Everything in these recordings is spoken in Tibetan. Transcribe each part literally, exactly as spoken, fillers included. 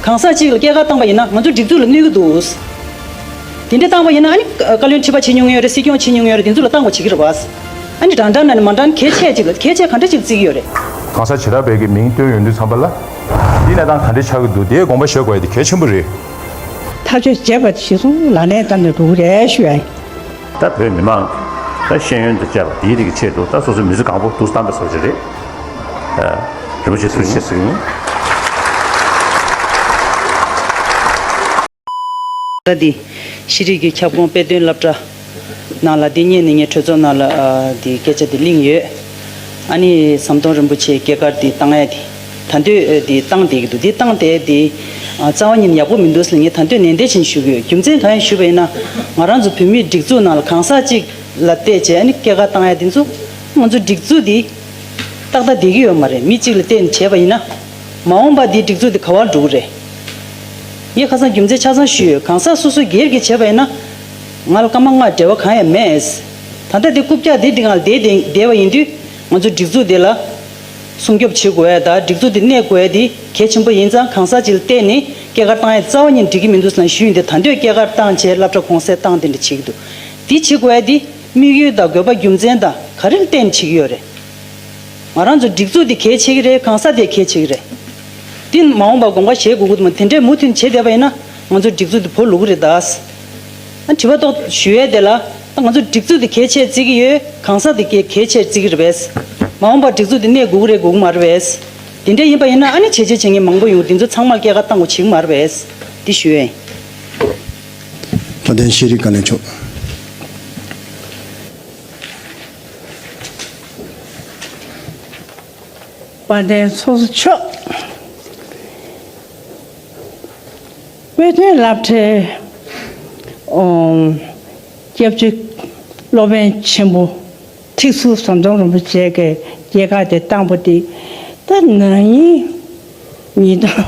གང་ཟག་གཅིག་ལ་སྐྱེས་སྐར་བཏང་པ་ཡིན་ན་ང་ཚོ་སྒྲིག་འཛུགས་ལ་གནོད་ཀྱི་འདུག། དེ་འདྲ་བཏང་པ་ཡིན་ན་ཨ་ནི་བཀའ་བློན་ཁྲི་པ་བྱེད་མྱོང་ཡོད་རེད། སྲིད་སྐྱོང་བྱེད་མྱོང་ཡོད་རེད། དེ་ཚོ་ལ་བཏང་དགོས་བྱེད་ཀྱི་རེད་བ། ཨ་ནི་འདྲ་འདྲ་ན་ནི་མ་འདྲ་ན་གལ་ཆེ་ཅིག་ལ་གལ་ཆེ་ག་འདྲ་ཅིག་བརྩི་གི་ཡོད་རེད། གང་ཟག་བྱེ་བྲག་པའི་གི་མིང་བཏོན་ཡོང་དུས་ཙམ་པ་ལ། འདི་གནས་སྟངས་ག་འདྲ་ཆགས་ཀྱི་འདུག། དེའི་དགོངས་པ་བཞེས་དགོས་ཡ་དེ་གལ་ཆེན་པོ་རེད། ཐག་གཅོད་བྱས་པ་དེ་གཞིར་བཟུང་ལག་ལེན་བསྟར་ནས་འགྲོ་གི་རེད་ཞུ་ཡ་ཡིན། ད་བོད་མི་མང་ད་ཤེས་ཡོན་དང་བཅས་པ་དེའི་རིགས་ཀྱི་ཆེད་དུ་ད་སོ་སོའི་མི་ཚེ་གང་པོ་འདུག་བཏང་པའི་བཟོ་ཅིག་རེད། རིན་པོ་ཆེ་ཐུགས་རྗེ་ཆེ་ཟེར་གྱི་ཡིན། ད་འདི་ཤེས་རིག་གི་ཁྱབ་ཁོངས་དཔེ་སྟོན་སློབ་གྲྭ་ནང་ལ་འདི་སྔོན་ནས་ངས་གྲོས་ཚོགས་ནང་ལ་འདི་སྐད་ཆ་འདི་གླེང་ཡོད། ཨ་ནི་ཟམ་གདོང་རིན་པོ་ཆེའི་སྐྱེས་སྐར་འདི་བཏང་ཡ་འདི་ད་འདོད་འདི་བཏང་བསྡད་ཀྱི་འདུག། འདི་བཏང་བསྡད་འདི་རྩ་བ་ཉིད་ནས་ཡག་པོ་མི་འདུག་ཟེར་ངས་ད་འདོད་ནན་ཏན་བྱས་ནས་ཞུ་གི་ཡོད། རྒྱུ་མཚན་གང་ཡིན་ཞུས་པ་ཡིན་ན་ང་རང་ཚོ་བོད་མིའི་སྒྲིག་འཛུགས་ནང་ལ་གང་ཟག་གཅིག་ལ་བལྟས་བྱས་ཨ་ནི་སྐྱེས་སྐར་བཏང་ཡ་འདི་ཚོ་ང་ཚོ་སྒྲིག་འཛུགས་འདི་ཏག་ཏག་བསྡད་ཀྱི་ཡོད་མ་རེད། མི་གཅིག་ལ་བལྟས་ནས་བྱས་པ་ཡིན་ན་མ་འོངས་པ་འདི་སྒྲིག་འཛུགས་འདི་ག་པར་འགྲོ་གི་རེད། ངས་ཁ་སང་རྒྱུ་མཚན་ཆ་ཚང་ཞུས་ཡོད། གང་ཟག་སོ་སོ་སྒེར་གྱིས་བྱས་པ་ཡིན་ན་ང་ལ་སྐར་མ་ལྔ་འབྲེལ་བ་གང་ཡང་མེད། ད་ལྟ་འདི་རྐུབ་བཀྱག་འདི་འདི་ང་ལ་བསྡད་བསྡད་བསྡད་པ་ཡིན་དུས་ང་ཚོ་སྒྲིག་འཛུགས་འདི་ལ་སྲུང་སྐྱོབ་བྱེད་དགོས་ཡ་དང་སྒྲིག་འཛུགས་འདི་གནས་དགོས་ཡ་འདི་གལ་ཆེན་པོ་ཡིན་ཙང་གང་ཟག་ཅིག་ལ་བལྟས་ནས་སྐྱེས་སྐར་བཏང་ཡ་རྩ་བ་ཉིད་འགྲིག་གི་མི་འདུག་ཟེར་ན་ཞུས་ཡིན་ཏེ། ད་འདོད་སྐྱེས་སྐར་བཏང་བྱས་སློབ་གྲྭ་གུང་སེང་བཏང་དེ་འདྲ་བྱེད་ཀྱི་འདུག། འདི་བྱེད་དགོས་ཡ་འདི་དམིགས་ཡུལ་དང་དགོས་པ་རྒྱུ་མཚན་དང་ག་རེ་ལ་བརྟེན་ནས་བྱེད་ཀྱི་ཡོད་རེད། ང་རང་ཚོ་སྒྲིག་འཛུགས་འདི་གལ་ཆེ་གི་རེད། གང་ཟག་དེ་གལ་ཆེ་གི་རེད། འདི་མ་འོངས་པ་དགོངས་པ་བཞེས་དགོས་ཀྱི་འདུག་མ། དེ་འདྲའི་མུ་མཐུད་བྱེད་བསྡད་པ་ཡིན་ན་ང་ཚོ་སྒྲིག་འཛུགས་འདི་བོར་ལུག་གི་རེད་ད། ཨ་དྲི་བ་ཏོག་ཞུ་ཡས་དེ་ལ་ད་ང་ཚོ་སྒྲིག་འཛུགས་འདི་གལ་ཆེ་བརྩི་གི་ཡོད། གང་ཟག་འདི་གལ་གལ་ཆེ་བརྩི་གི་རེད་པས། མ་འོངས་པ་སྒྲིག་འཛུགས་འདི་གནས་དགོས་ཀྱི་རེད་དགོས་ཀྱི་མ་རེད་པས། དེ་འདྲ་ཡིན་པ་ཡིན་ན་ཨ་ནི་བྱས་རྗེས་བྱེད་མཁན་མང་པོ་ཡོང་། འདི་ཚོ་ཚང་མར་སྐྱེས་སྐར་བཏང་དགོས་བྱེད་ཀྱི་མ་རེད་པས། འདི་ཞུ་ཡས་ཡིན། ལྷ་ལྡན་ཤེས་རིག་བཀའ་བློན་མཆོག། དཔལ་ལྡན་ཚོགས་གཙོ་མཆོག། དཔེ་སྟོན་སློབ་གྲྭའི་ཨོ་སྐྱབས་རྗེ་སློབ་དཔོན་ཆེན་པོ་ཁྲི་ཟུར་ཟམ་གདོང་རིན་པོ་ཆེ་གི་སྐྱེས་སྐར་དེ་བཏང་པ་དེ་ད་ན་ནིང་ཉིས་སྟོང་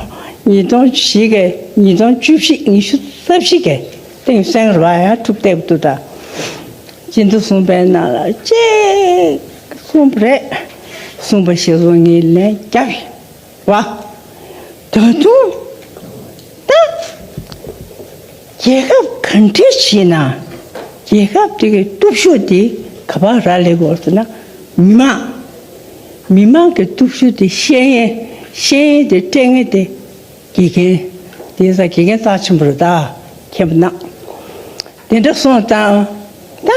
ཉིས་སྟོང་བཞི་གི་ཉིས་སྟོང་བཅུ་བཞི་ཉི་ཤུ་རྩ་བཞི་གི་སྟེང་སེང་ར་བ་ཡང་ཐུག་བསྡད་འདུག་ད། སྤྱི་ཟླ་གསུམ་པའི་ནང་ལ་གཅིག་གསུངས་པ་རེད། གསུངས་པ་ཞིག་རུ་ངས་ལན་རྒྱག་གི་བ། ད་དུང་ད་རྒྱལ་ཁབ་ག་འདྲ་ཞིག་ན་རྒྱལ་ཁབ་དེ་གི་སྟོབས་ཤུགས་དེ་ག་པར་རག་ལས་དགོས་ཟེར་ན་མི་མང་། མི་མང་གི་སྟོབས་ཤུགས་དེ་ཤེས་ཡས་ཤེས་ཡས་དེ་སྤྲད་མཁན་དེ་དགེ་རྒན། དེ་ས་དགེ་རྒན་རྩ་ཆེན་པོ་རེད་ད། མཁྱེན་པ་གནང་། དེ་འདྲ་སོང་ཙང་ད་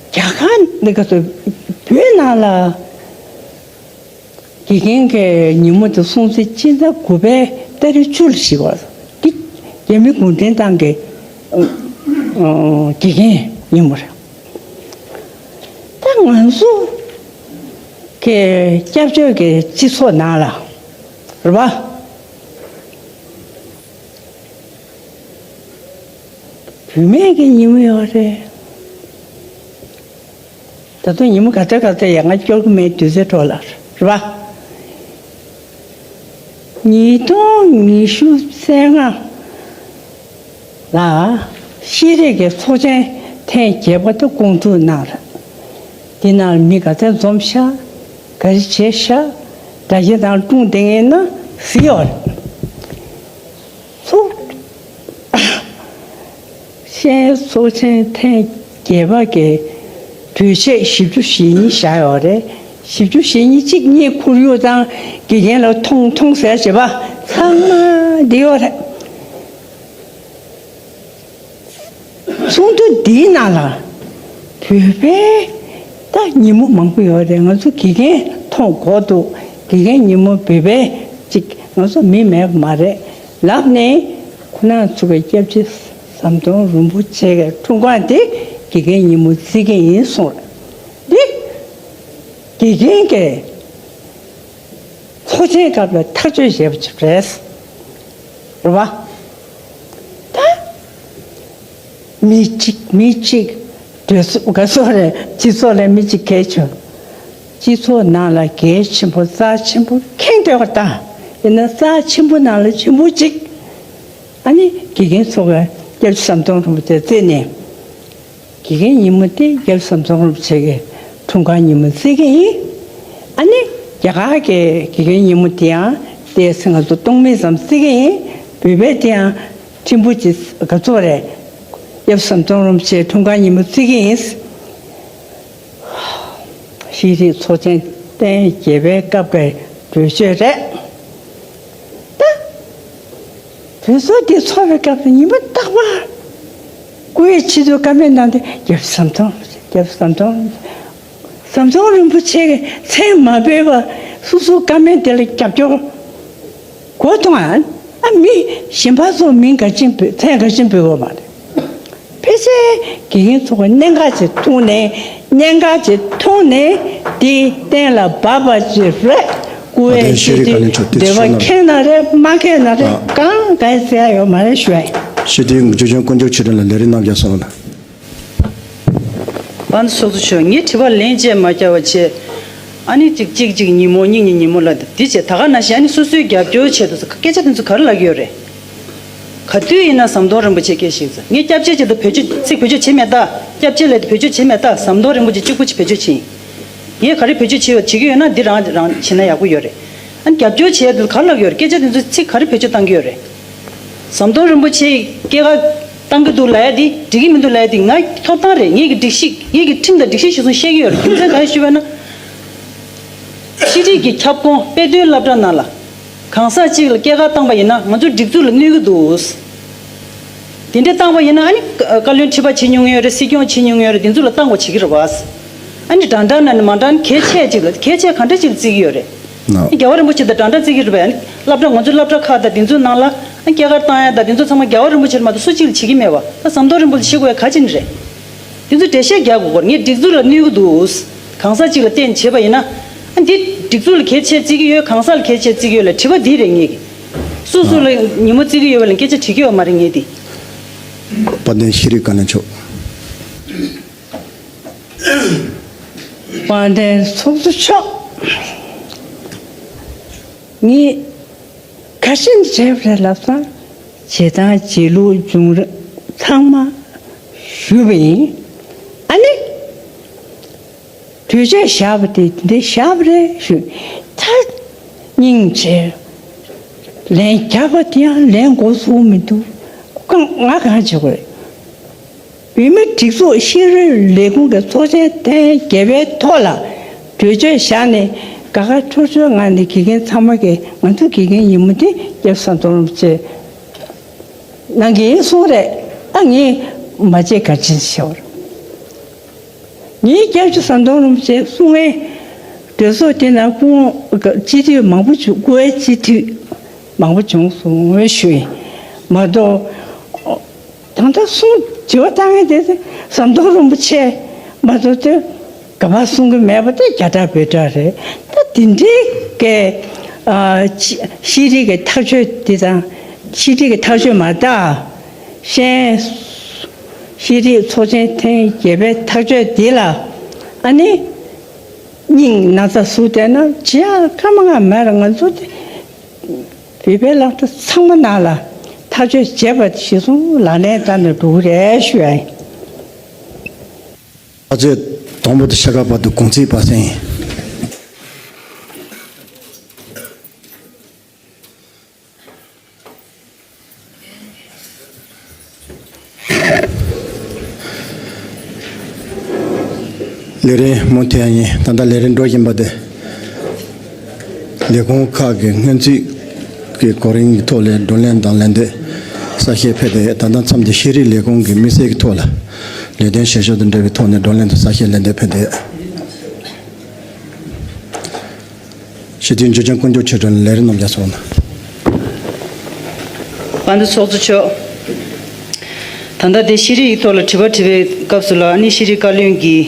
རྒྱ་གར་འདི་ག་ཚོ་བོད་ནང་ལ་དགེ་རྒན་གྱི་ཉིན་མོ་དེ་སྲུང་བརྩི་སྤྱི་ཟླ་དགུ་པའི་ཏ་རིག་བཅུ་ལ་ཞིག་བར་འདི་རྒྱ་མི་གུང་ཁྲན་ཏང་གི་དགེ་རྒན་ཉིན་མོ་རེད། ད་ང་ཚོ་གི་སྐྱབས་བཅོལ་གྱི་སྤྱི་ཚོགས་ནང་ལ་རེད་བ། བུད་མེད་ཀྱི་ཉིན་མོ་ཡོད་རེད། ད་དུང་ཉིན་མོ་ག་ཚོད་ག་ཚོད་ཡང་ང་སྐྱོར་གྱི་མེད་དུས་ཚོད་འཕྲོ་ལ་རེད་བ། ཉིས་སྟོང་ཉི་ཤུ་རྩ་ལྔ་ལ་ཤེས་རིག་གི་ཚོགས་ཆེན་ཐེངས་བརྒྱད་པ་དེ་སྐོང་ཚུགས་གནང་རེད། འདི་ནང་མི་ག་ཚོད་འཛོམས་ཤག་ག་རེ་བྱས་ཤག་སྒྲ་གཞས་དང་སྒྲུང་དེ་ངའི་ནང་གཟིགས་ཡོད་རེད། ཚོགས། ཤེས་ཚོགས་ཆེན་ཐེངས་བརྒྱད་པ་གི་གྲོས་ཆོད་བཞི་བཅུ་ཞེ་གཉིས་བཞག་ཡོད་རེད། བཞི་བཅུ་ཞེ་གཉིས་གཅིག་གཉིས་ཁོར་ཡུག་དང་དགེ་རྒན་ལ་ཐོངས་ཐོངས་ཟེར་བྱས་པ་ཚང་མ་འདི་ཡོད་རེད། ཚོགས་འདུ་འདིའི་ནང་ལ་བོད་པའི་ད་ཉིན་མོ་མང་པོ་ཡོད་རེད། ང་ཚོ་དགེ་རྒན་མཐོང་གོ་འདུག། དགེ་རྒན་ཉིན་མོ་བོད་པའི་ཅིག་ང་ཚོ་མི་མེད་པ་མ་རེད་ལབ་ནས་ཁོ་ན་ཚོ་གི་སྐྱབས་རྗེ་ཟམ་གདོང་རིན་པོ་ཆེ་གི་འཁྲུངས་སྐར་དེ་དགེ་རྒན་ཉིན་མོ་བརྩི་གི་ཡིན་གསུངས་རེད། འདི་དགེ་རྒན་གྱི་ཚོགས་ཆེན་སྐབས་ལ་ཐག་གཅོད་བྱས་པ་ཅིག་རེད། རེད་བ། ད་མི་གཅིག་མི་གཅིག་གྲོས་ཚོགས་ག་ཚོད་རེད། སྤྱི་ཚོགས་ལ་མི་གཅིག་གལ་ཆེ། སྤྱི་ཚོགས་ནང་ལ་གལ་ཆེན་པོ་རྩ་ཆེན་པོ་ཁེངས་སྡོད་པ་དང་། ཡིན་ན་རྩ་ཆེན་པོ་ནང་ལ་ཆེན་པོ་གཅིག། ཨ་ནི་དགེ་རྒན་ཚོ་ག་སྐྱབས་རྗེ་ཟམ་གདོང་རིན་པོ་ཆེ་བརྩིས་ནས། དགེ་རྒན་ཉིན་མོ་དེ་སྐྱབས་རྗེ་ཟམ་གདོང་རིན་པོ་ཆེ་གི་འཁྲུངས་སྐར་ཉིན་མོ་བརྩི་གི་ཡིན། ཨ་ནི་རྒྱ་གར་གྱི་དགེ་རྒན་ཉིན་མོ་དེ་ཡང་ དེ་ང་ཚོ་སྟོང་མིན་ཙམ་བརྩི་གི་ཡིན། བོད་པའི་དེ་ཡང་ཕྲན་བུ་ཅིག་ག་ཚོད་རེད། སྐྱབས་ཟམ་གདོང་རིན་པོ་ཆེ་འཁྲུངས་སྐར་ཉིན་མོ་བརྩི་གི་ཡིན། ཤེས་རིག་ཚོགས་ཆེན་ཐེངས་བརྒྱད་པའི་སྐབས་ཀྱི་གྲོས་ཆོད་རེད། ད་གྲོས་ཚོགས་འདི་ཚོགས་པའི་སྐབས་སུ་ཉིན་མོ་རྟག་པར་སྐུ་ཡི་ཆེད་དུ་བཀའ་མོལ་གནང་སྟེ། སྐྱབས་ཟམ་གདོང་། སྐྱབས་ཟམ་གདོང་། ཟམ་གདོང་རིན་པོ་ཆེ་གི་མཚན་མ་འབོད་པར་སོ་སོའི་བཀའ་མོལ་དེ་ལ་རྒྱབ་སྐྱོར་དགོས་དང་། ཨ་མི་གཞན་པ་ཚོ་མིང་ག་ཅིག་འབོད། མཚན་ག་ཅིག་འབོད་དགོས་མ་རེད། ཕལ་ཆེར་དགེ་རྒན་ཚོ་གི་གནད་འགག་ཅིག་མཐོང་ནས། གནད་འགག་ཅིག་མཐོང་ནས་དེ་གཏན་ལ་འབེབས་པ་ཅིག་རེད། སྐུ་ངལ་ཨ་དེ་ཤེས་ཆེ་རིག་དུས་བཀའ་བློན་མཆོག་དེ་འདོད་པ་ཞུ་ན། ཁེངས་ན་རེད། མ་ཁེངས་ན་རེད། ཨ། གང་ག་ཟེར་ཡ་ཡོད་མ་རེད་ཞུ་ཡ་ཡིན། ཤེས་རིག་འཛུགས་སྐྲུན་དཀོན་མཆོག་ཆོས་སྒྲོན་ལགས་ལས་རིམ་རྣམས་རྒྱབ་སོང་ལ། པ་ཚོགས་གཙོ་མཆོག་ངས་དྲི་བ་ལན་ཅིག་མ་བརྒྱབ་པ་བྱས། ཨ་ནི་ཅིག་ཅིག་ཅིག་ཉིན་མོ་གཉིས་གཉིས་ཉིན་མོ་ལ་འདི་བྱས། ད་ག་ནང་བཞིན་ཨ་ནི་སོ་སོའི་རྒྱབ་སྐྱོར་ཆེད་དུ་སྐད་ཆ་དེ་ཚོ་ག་རེ་ལབ་ཀྱི་ཡོད་རེད། ག་དུས་ཡིན་ན་ཟམ་གདོང་རིན་པོ་ཆེ་སྐད་ཞིག་ཟེར། ངས་སྐྱབས་རྗེ་ཆེད་དུ་བེད་སྤྱོད་ཚིག་བེད་སྤྱོད་བྱེད་མེད་ད། སྐྱབས་རྗེ་ལབ་དུས་བེད་སྤྱོད་བྱེད་མེད་ད། ཟམ་གདོང་རིན་པོ་ཆེ་གཅིག་པུ་ཅིག་བེད་སྤྱོད་བྱེད་ཡིན། ངས་ག་རེ་བེད་སྤྱོད་བྱེད་ཡོད། བྱེད་ཀྱི་ཡོད་ན་འདི་རང་རང་བྱེད་ན་ཡག་པོ་ཡོད་རེད། ཨ་ནི་རྒྱབ་སྐྱོར་བྱེད་ཡ་དེ་ག་རེ་ལབ་ཀྱི་ཡོད་རེད། སྐད་ཆ་དེ་ཚོ་ཚིག་ག་རེ་བེད་སྤྱོད་བཏང་གི་ཡོད་རེད། ཟམ་གདོང་རིན་པོ་ཆེ་སྐྱེས་སྐར་བཏང་གི་འདུག་ལབ་ཡ་དེ་འགྲིག་གི་མི་འདུག་ལབ་ཡ་དེ་ང་ཐོབ་ཐང་རེད། ངེད་ཀྱི་སྒྲིག་གཞི། ངེད་ཀྱི་ཁྲིམས་དང་སྒྲིག་གཞི་གཞིར་བཟུང་བཤད་ཀྱི་ཡོད་རེད། རྒྱུ་མཚན་གང་ཡིན་ཞུས་པ་ན། ཤེས་རིག་གི་ཁྱབ་ཁོངས་དཔེ་སྟོན་སློབ་གྲྭ་ནང་ལ་གང་ཟག་གཅིག་ལ་སྐྱེས་སྐར་བཏང་པ་ཡིན་ན་ང་ཚོའི་སྒྲིག་འཛུགས་ལ་གནོད་ཀྱི་འདུག། དེ་འདྲ་བཏང་པ་ཡིན་ན་ཨ་ནི་བཀའ་བློན་ཁྲི་པ་བྱེད་མྱོང་ཡོད་རེད། སྲིད་སྐྱོང་བྱེད་མྱོང་ཡོད་རེད། དེ་ཚོ་ལ་བཏང་དགོས་བྱེད་ཀྱི་རེད་བ། ཨ་ནི་འདྲ་འདྲ་ན་ནི་མ་འདྲ་ན་གལ་ཆེ་ཅིག་ལ། གལ་ཆེ་ག་འདྲ་ཅིག་ལ་བརྩི་གི་ཡོད་རེད། ནོ། རྒྱལ་བ་རིན་པོ་ཆེ་དང་འདྲ་འདྲ་བརྩི་གི་རེད་པས། ཨ་ནི་སློབ་གྲྭ། ང་ཚོའི་སློབ་གྲྭ་ཁག་དང་དེ་ཚོའི་ནང་ལ་ཨ་སྐྱེས་སྐར་བཏང་ཡ་དང་དེ་ཚོ་ཚང་མ་རྒྱལ་བ་རིན་པོ་ཆེར་མ་གཏོགས་སུ་གཅིག་ལ་བྱེད་ཀྱི་མེད་པ། ད་ཟམ་གདོང་རིན་པོ་ཆེ་ཤེས་དགོས་ཡ་ག་ཅི་ནས་རེད། དེ་ཚོ་འགྲེལ་བཤད་རྒྱག་དགོས་སྐོར། ངས་སྒྲིག་འཛུགས་ལ་གནོད་ཀྱི་འདུག། གང་ཟག་གཅིག་ལ་བརྟེན་བྱས་པ་ཡིན་ན། ཨ་འདི་སྒྲིག་འཛུགས་ལ་གལ་ཆེ་བརྩི་གི་ཡོད། གང་ཟག་ལ་གལ་ཆེ་བརྩི་གི་ཡོད་ལ་དྲི་བ་འདི་རེད་ངེད་ཀྱི། སོ་སོ་ལ་ཉིན་མོ་བརྩི་གི་ཡོད་པ་ལ་སྐད་ཆ་དྲི་གི་ཡོད་མ་རེད་ངས་འདི། དཔལ་ལྡན་ཤེས་རིག་བཀའ་བློན་མཆོག། དཔལ་ལྡན་ཚོགས་གཙོ་མཆོག། ངས་ག་ཤེད་བྱས་པ་རེད་ལབ་ཙང་། བྱེད་སྟངས་བྱེད་ལུགས་བྱུང་རབས་ཚང་མ་ཞུས་པ་ཡིན། ཨ་ནི་གྲོས་ཆོད་བཞག་པ་དེ་འདི་བཞག་པ་རེད་ཞུ། ད་སྙིང་རྗེ་ལན་རྒྱག་པ་དེ་ཡང་ལན་འགོ་ཚུགས་མི་འདུག། ང་གང་བྱེད་དགོས་རེད། བོད་མིའི་སྒྲིག་འཛུགས་ཤེས་རིག་ལས་ཁུངས་ཀྱི་ཚོགས་ཆེན་ཐེངས་བརྒྱད་པའི་ཐོག་ལ་གྲོས་ཆོད་བཞག་ནས། དགའ་དགའ་སྤྲོ་སྤྲོའི་ངང་ནས་དགེ་རྒན་ཚང་མ་གིས་ང་ཚོ་དགེ་རྒན་ཉིན་མོ་འདི་སྐྱབས་ཟམ་གདོང་རིན་པོ་ཆེ་གནང་གི་ཡིན་གསུངས་རེད། ཨ་ངས་མ་བརྗེད་ག་ཅི་ཞུ་བར། ངའི་སྐྱབས་རྗེ་ཟམ་གདོང་རིན་པོ་ཆེ་གསུང་མཁན་གྲོས་ཚོགས་དེ་ནང་སྐུ་ངོ་སྤྱི་འཐུས་མང་པོ་བྱུང་། སྐུ་ངོ་སྤྱི་འཐུས་མང་པོ་བྱུང་སོང་ངོ་ཞུ་ཡིན་མ་གཏོགས། ད་ལྟ་གསུང་དྲི་བ་བཏང་མཁན་དེ་ཟམ་གདོང་རིན་པོ་ཆེ་མ་གཏོགས་དེ་ག་པར་གསུང་གི་མེད་པ་དེ་རྒྱ་གྲགས་བོད་གྲགས་རེད། ད་དེ་འདྲའི་གི་ཨ་ཤེས་རིག་གི་ཐག་གཅོད་དེ་དང་། ཤེས་རིག་གི་ཐག་གཅོད་མ་རེད་ད། ཤེས་ཤེས་རིག་ཚོགས་ཆེན་ཐེངས་བརྒྱད་པའི་ཐག་གཅོད་འདི་ལ་ཨ་ནི་སྙིང་ན་ཚ་ཟུག་བསྡད་ན་བྱེད་ཡག་སྐར་མ་ལྔ་མེད་ར། ང་ཚོ་དེ་བོད་པའི་སློབ་གྲྭ་ཚང་མ་ནང་ལ་ཐག་གཅོད་བྱས་པ་གཞིར་བཟུང་ལག་ལེན་བསྟར་ནས་འགྲོ་གི་རེད་ཞུ་ཡ་ཡིན། ཕལ་ཆེར་དང་པོ་དང་ཕྱེད་ཀ་བར་དུ་གུང་ཚིགས་པ་སེང་། ལས་རིམ་མུ་མཐུད་ཡིན། ད་ལྟ་ལས་རིམ་འགྲོ་བཞིན་པ་དེ། ལས་ཁུངས་ཁག་གི་སྔོན་རྩིས་ཀྱི་གོ་རིམ་གྱི་ཐོག་ལ་བགྲོ་གླེང་དང་ལན་འདེབས་གསལ་བཤད་ཕེབས་ཏེ། ད་ལྟ་མཚམས་འདི་ཤེས་རིག་ལས་ཁུངས་ཀྱི་དམིགས་བསལ་གྱི་ཐོག་ལ་ལས་དོན་བྱེད་ཕྱོགས་དང་འབྲེལ་བའི་ཐོག་ནས་བགྲོ་གླེང་དང་གསལ་བཤད་ལན་འདེབས་ཕེབས་ཏེ། སྤྱི་འཐུས་འཇུ་ཆེན་དཀོན་མཆོག་ཆོས་སྒྲོན་ལས་རིམ་རྣམས་རྒྱབ་སོང་། དཔལ་ལྡན་ཚོགས་གཙོ་མཆོག། ད་ལྟ་དེ་ཤེས་རིག་གི་ཐོག་ལ་དྲི་བ་དྲི་བའི་སྐབས་སུ་ལ། ཨ་ནི་ཤེས་རིག་བཀའ་བློན་གྱིས་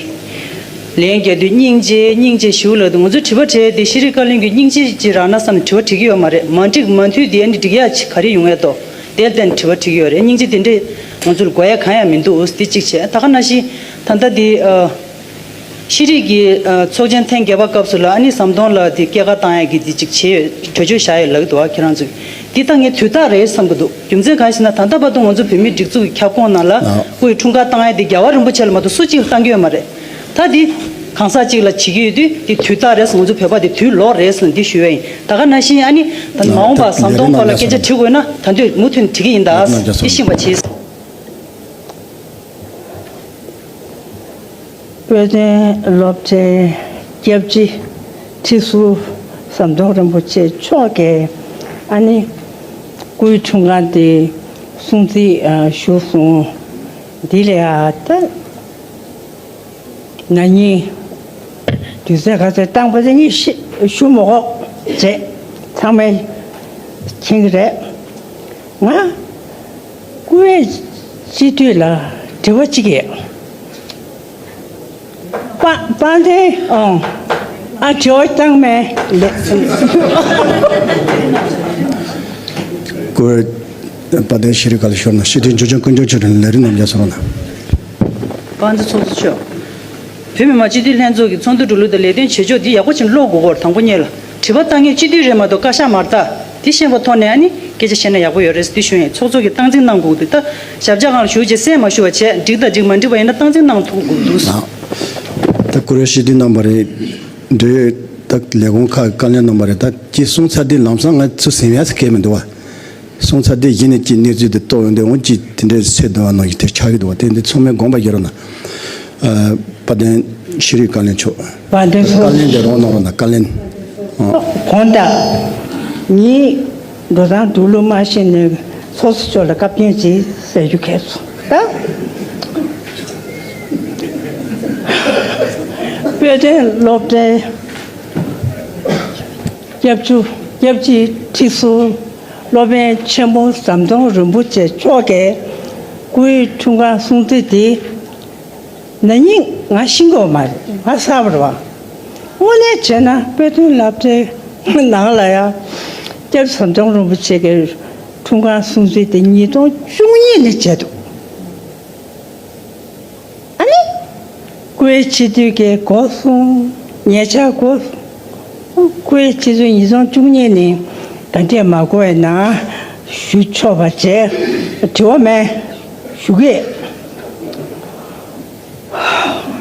ལན་རྒྱག་དུས་སྙིང་རྗེ་སྙིང་རྗེ་ཞུ་ལབ་འདུག། ང་ཚོས་དྲི་བ་དྲི་ཡས་དེ་ཤེས་རིག་བཀའ་བློན་གྱིས་སྙིང་རྗེ་ཅིག་རག་ན་བསམ་ནས་དྲི་བ་དྲི་གི་ཡོད་མ་རེད། མ་འགྲིག་མ་མཐུན་དེ་ཨ་ནི་འགྲིག་ཡག་ཅིག་ག་རེ་ཡོང་ཡས་འདུག། དེ་ལ་བརྟེན་ནས་དྲི་བ་དྲི་གི་ཡོད་རེད། སྙིང་རྗེ་དེ་འདྲས་ང་ཚོར་དགོས་ཡ་གང་ཡང་མི་འདུག། དེ་གཅིག་བྱས། ད་ག་ནང་བཞིན་ད་ལྟ་འདི་ཨ། ཤེས་རིག་གི་ཨ། ཚོགས་ཆེན་ཐེངས་བརྒྱད་པ་སྐབས་སུ་ལ་ཨ་ནི་ཟམ་གདོང་ལགས་འདི་སྐྱེས་སྐར་བཏང་ཡ་གི་འདི་གཅིག་བྱས་ཡོད། གྲོས་ཆོད་བཞག་ཡོད་ལབ་ཀྱི་འདུག་བ། ཁྱེད་རང་ཚོས་འདི་ད་ངས་དུས་རྟག་རེད་བསམ་གྱི་འདུག། རྒྱུ་མཚན་གང་ཞེ་ན། ད་ལྟ་བར་དུ་ང་ཚོ་བོད་མིའི་སྒྲིག་འཛུགས་ཀྱི་ཁྱབ་ཁོངས་ནང་ལ་ཨ། སྐུ་ཡི་འཁྲུངས་སྐར་བཏང་ཡ་འདི་རྒྱལ་བ་རིན་པོ་ཆེ་ལ་མ་གཏོགས་སུ་གཅིག་ལ་བཏང་གི་ཡོད་མ་རེད། ད་འདི་ གང་ཟག་གཅིག་ལ་བྱེད་ཀྱི་ཡོད་དུས་འདི་དུས་རྟག་རེད། ང་ཚོ་བོད་པ་འདི་དུས་ལོག་རེད་ཟེར་ནས་འདི་ཞུ་ཡ་ཡིན། ད་ག་ནང་བཞིན་ཨ་ནི་ད་མ་འོངས་པ་ཟམ་གདོང་སྐོར་ལ་སྐད་ཆ་དྲི་དགོས་ན་ད་དུས་མུ་མཐུད་ནས་དྲི་གི་ཡིན། ད་འདི་ཤེས་པ་བྱེད། དཔལ་ལྡན་སློབ་གྲྭའི་སྐྱབས་རྗེ་ཁྲི་ཟུར་ཟམ་གདོང་རིན་པོ་ཆེ་མཆོག་གིས་ཨ་ནི་སྐུའི་འཁྲུངས་སྐར་དེ་སྲུང་བརྩི་ཞུས་སོང་། འདི་ལ་ཡ་ད་ན་ནིང་དུས་ཚོད་ག་ཚོད་བཏང་པ་དེ་ངས་ཤེས་ཞུ་མི་དགོས་བྱས་ཚང་མས་མཁྱེན་གྱི་རེད། ང་སྐུ་ཡས་སྤྱི་འཐུས་ལ་དྲི་བ་གཅིག་ཡོད། པ་པ་དེ་ཨང་ཨ་དྲི་བ་བཏང་མེད་ལེ། སྐུ་པ་དེ་ཤེས་རིག་ག་ལ་ཤོར་ན་ཤེས་ལྡན་ཇོ་ཆུང་ཀུན་འབྱུང་ཆོས་སྒྲོན་ལས་རིགས་རྣམ་རྒྱལ་སོང་ན། པ་དེ་ཚོགས་གཙོ་མཆོག་བོད་མི་མང་སྤྱི་འཐུས་ལྷན་ཚོགས་ཀྱི་ཚོགས་འདུ་འགྲོ་ལུགས་དང་ལས་དོན་བྱེད་ཕྱོགས་འདི་ཡག་པོ་ཅིག་ཀློག་དགོས་སྐོར་དང་པོ་ཉིད་ལ། དྲི་བ་བཏང་མཁན་སྤྱི་འཐུས་རེད་མ་གཏོགས་བཀའ་ཤག་མ་རེད་ད། དེ་ཤེས་པ་ཐོག་ནས་ཨ་ནི་སྐད་ཆ་བཤད་ན་ཡག་པོ་ཡོད་རེད་ཟེར་དེ་ཞུ་ཡིན། ཚོགས་གཙོ་གིས་སྟངས་འཛིན་གནང་དགོས་འདུག་ད་ཞབས་བཀྱག་སྒང་ལ་བཞུགས་རྗེས་གསན་མ་ཞུ་བ་བྱས་འགྲིག་དང་འགྲིག་མ་འགྲིག་པ་ཡིན་ན་སྟངས་འཛིན་གནང་ཐུབ་དགོས་འདུག་ད་ཀུ་རེ་ཤི་འདི་གནང་པ་རེད། འབྲེལ་ཡོད་ད་ལས་ཁུངས་ཁག་གི་བཀའ་བློན་གནང་པ་རེད། ད་ཅི་གསུང་ཚར་དུས་ལམ་སང་ང་ཚོ་ཟིན་ཡ་ཟེར་མཁན་མི་འདུག་བ། གསུང་ཚར་དུས་གཞི་ནས་ཅི་གནས་ཚུལ་དེ་རྟོགས་ཡོང་དུས་འོང་ཅི་དེ་འདྲའི་སེ་འདུག་བ་ནང་བཞིན་དེ་ཆགས་ཀྱི་འདུག་བ། དེ་འདི་ཚང་མས་དགོངས་པ་བཞེས་རོགས་གནང་། ཨ། དཔལ་ལྡན་ཤེས་རིག་བཀའ་བློན་མཆོག་བཀའ་བློན་དེ་རོགས་གནང་རོགས་གནང་། བཀའ་བློན། ཨ། དགོངས་དག་ངས་འགྲོ་སྟངས་དུག་ལུ་མ་ཤེས་ནས་ཚོགས་གཙོ་མཆོག་ལ་བཀའ་བཀྱོན་ཅིག་ཟེར་རྒྱུ་གལ་སོང་ད། དཔལ་ལྡན་སློབ་གྲྭའི་སྐྱབས་ཆུ་སྐྱབས་རྗེ་ཁྲི་ཟུར་སློབ་དཔོན་ཆེན་པོ་ཟམ་གདོང་རིན་པོ་ཆེ་མཆོག་གིས་སྐུའི་འཁྲུངས་སྐར་སྲུང་བརྩི་དེ་ན་ནིང་ང་ཤེས་ཀྱི་ཡོད་མ་རེད། ང་གསར་པ་རེད་བ། དངོས་གནས་བྱས་ན་དཔེ་སྟོན་སློབ་གྲྭའི་ནང་ལ་ཡང་སྐྱབས་ཟམ་གདོང་རིན་པོ་ཆེ་གི་འཁྲུངས་སྐར་སྲུང་བརྩི་དེ་ཉིས་སྟོང་བཅུ་གཉིས་ནས་བྱས་འདུག་ཨ་ནི། སྐུའི་སྤྱི་འཐུས་ཀྱི་འགོ་སོང་ཉེ་ཆར་འགོ་སོང་། སྐུའི་སྤྱི་འཐུས་ཉིས་སྟོང་བཅུ་གཉིས་ནས་ད་ལྟའི་མ་འགོར་བའི་ནང་ཞུ་ཆོག་པ་བྱས་དྲི་བ་མེད་ཞུ་གི།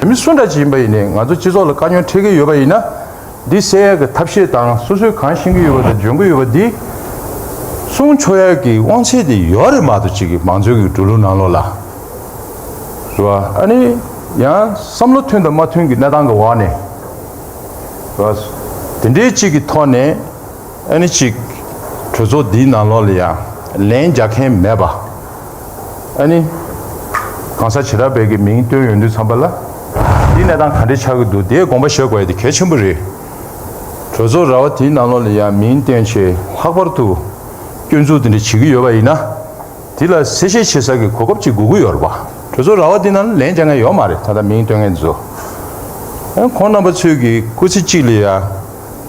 མི་སུ་འདྲ་ཅིག་ཡིན་པ་ཡིན་ནའི་ང་ཚོ་སྤྱི་ཚོགས་ལ་དཀའ་ཉོན་འཕྲད་ཀྱི་ཡོད་པ་ཡིན་ན། འདི་སེལ་ཡག་གི་ཐབས་ཤེས་དང་སོ་སོས་གང་ཤེས་ཀྱི་ཡོད་པ་དང་འཇོན་གྱི་ཡོད་པ་འདི་གསུང་ཆོག་ཡག་གི་དབང་ཚད་དེ་ཡོད་རེད་མ་གཏོགས་ཅིག་གི་མང་གཙོའི་གི་འགྲོ་ལུགས་ནང་ལོགས་ལ། རེད་བ། ཨ་ནི་ཡང་བསམ་བློ་མཐུན་དང་མ་མཐུན་གྱི་གནས་སྟངས་ཀྱི་འོག་ནས། རེད་བ། དེ་འདྲའི་ཅིག་གི་ཐོག་ནས་ཨ་ནི་ཅིག་གྲོས་ཚོགས་འདིའི་ནང་ལོགས་ལ་ཡང་ལན་རྒྱག་མཁན་མེད་པ། ཨ་ནི། གང་ཟག་བྱེ་བྲག་པའི་གི་མིང་བཏོན་ཡོང་དུས་ཙམ་པ་ལ། འདི་གནས་སྟངས་ག་འདྲས་ཆགས་ཀྱི་འདུག་དེའི་དགོངས་པ་བཞེས་དགོས་ཡ་དེ་གལ་ཆེན་པོ་རེད། གྲོས་ཚོགས་ར་བ་དེའི་ནང་ལོགས་ལ་ཡང་མིང་བཏོན་བྱས་ལྷག་པར་དུ་སྐྱོན་འཛུགས་དེ་འདྲ་བྱེད་ཀྱི་ཡོད་པ་ཡིན་ན། དེ་ལ་གསལ་བཤད་བྱེད་ས་གི་གོ་སྐབས་ཅིག་དགོས་ཀྱི་ཡོད་རེད་པ། གྲོས་ཚོགས་ར་བ་དེ་ནང་ལ་ལན་རྒྱག་མཁན་ཡོད་མ་རེད། ད་ལྟ་མིང་བཏོན་མཁན་ཚོ། ཁོང་རྣམ་པ་ཚོས་ཀྱི་སྐུ་ཚེ་གཅིག་ལ་ཡ།